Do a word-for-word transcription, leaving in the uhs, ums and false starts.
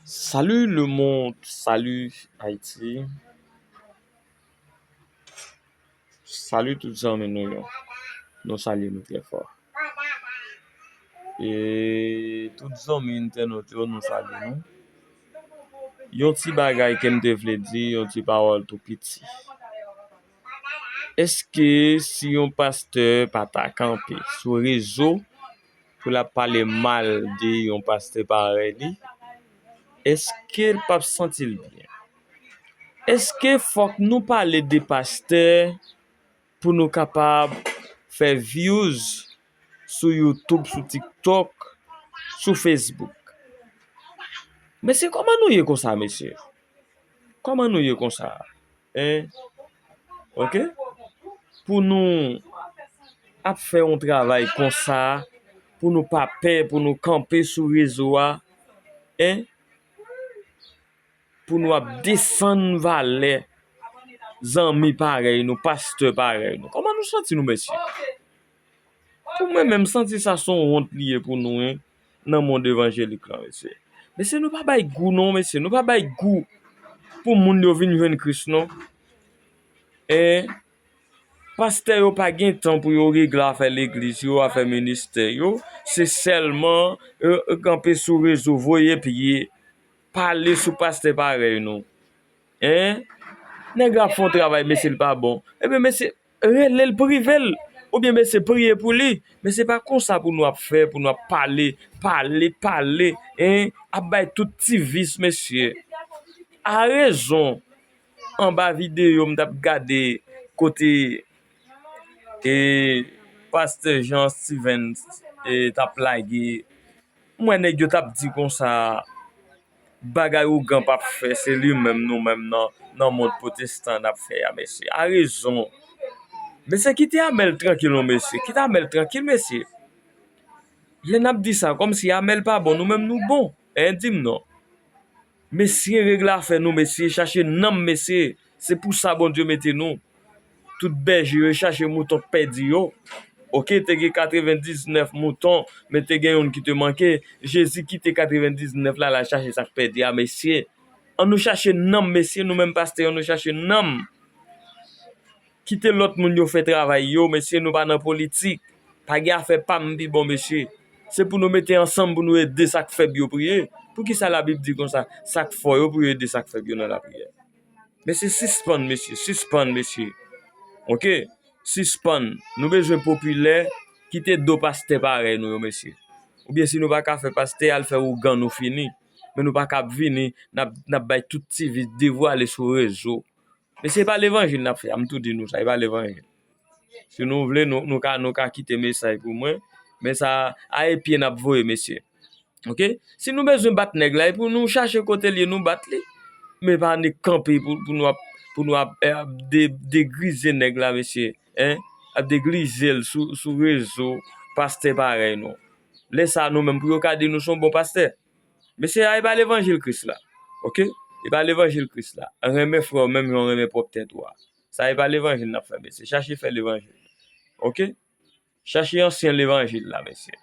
Salut le monde, salut Haïti. Salut tout zanmi nou yo. Nou salye nou trè fò. E tout zanmi entènot yo, nou salye nou. Yon ti bagay ke m te vle di, yon ti pawòl tou piti. Èske si yon pastè pa ta kanpe sou rezo pou l ap pale mal de yon pastè parèy li, èske l p ap santi l byen? Èske fòk nou pale de pastè pou nou kapab fè views sou YouTube, sou TikTok, sou Facebook? Mesye, kòman nou ye konsa, mesye? Kòman nou ye konsa? Hein? Ok? Pou nou ap fè yon travay konsa, pou nou pa pè, pou nou kanpe sou rezo a, hein? Pou nou ap desann valè zanmi parèy nou, pastè parèy nou. Kòman nou santi nou, mesye? Pou mwen menm, m santi sa se yon wont li ye pou nou, hein, nan mond evanjelik lan, mesye. Mesye, nou pa bay gou non, mesye. Nou pa bay gou pou moun yo vin jwenn Kris non. E pastè yo pa gen tan pou yo regle afè legliz yo, afè ministè yo. Se sèlman, e, e, kanpe sou rezo, voye pye, pale sou pastè parèy nou. Hein? Nèg la ap fè yon travay, mesye, l pa bon. Ebyen, mesye, rele l, prive l. Oubyen, mesye, priye pou li. Men se pa konsa pou nou ap fè, pou nou ap pale, pale, pale, hein? Ap bay tout ti vis, mesye. A rezon, anba videyo m t ap gade kote, e, pastè Jean Stevens, e, t ap lage, m wè nèg yo t ap di konsa, bagay ougan p ap fè, se li menm, nou menm nan, nan mond pwotestan n ap fè a, mesye. A rezon. Mesye, kite Amèl trankil non, mesye. Kite Amèl trankil, mesye. Lè n ap di sa, kòmsi Amèl pa bon, nou menm nou bon. Hein, di m non. Mesye, regle afè nou, mesye, chache nanm, mesye. Se pou sa Bondye mete nou. Tout bèje yo chache mouton k pèdi yo. Ok, te gen katrevendiznèf mouton, men te gen youn ki te manke. Jezi kite katrevendiznèf la, l al chache sa k pèdi a, mesye. Ann nou chache nanm, mesye, nou menm pastè, ann nou chache nanm. Kite lòt moun yo fè travay yo, mesye, nou pa nan politik. Pa gen afè pa m pi bon, mesye. Se pou nou mete ansanm pou nou ede sa k fèb yo priye. Poukisa Labib di konsa, sa k fò yo pou yo ede sa k fèb yo nan lapriyè? Mesye, sispann, mesye, sispann, mesye. Ok? Sispann. Nou bezwen popilè, kite do pastè parèy nou yo, mesye. Oubyen si nou pa ka fè pastè, al fè ougan, nou fini. Men nou pa ka ap vini, n ap, n ap bay tout ti vis devwale sou rezo. Mesye, e pa levanjil n ap fè a, m tou di nou sa, e pa levanjil. Si nou vle, nou, nou ka, nou ka kite mesaj pou mwen. Men sa, a e pye n ap voye, mesye. Ok? Si nou bezwen bat nèg la, e pou nou chache kote l ye, nou bat li. Men pa annik kanpe pou, pou nou ap, pou nou ap, eh, ap de-, degrize nèg la, mesye. Hein? Ap degrize l sou, sou rezo, pastè parèy nou. Lè sa, nou menm, pou yo ka di nou se yon bon pastè. Mesye, a e pa levanjil Kris la. Ok? E pa levanjil Kris la. Renmen frè w menm jan w renmen pwòp tèt ou a. Sa e pa levanjil n ap fè, mesye. Chache fè levanjil. Ok? Chache ansyen levanjil la, mesye.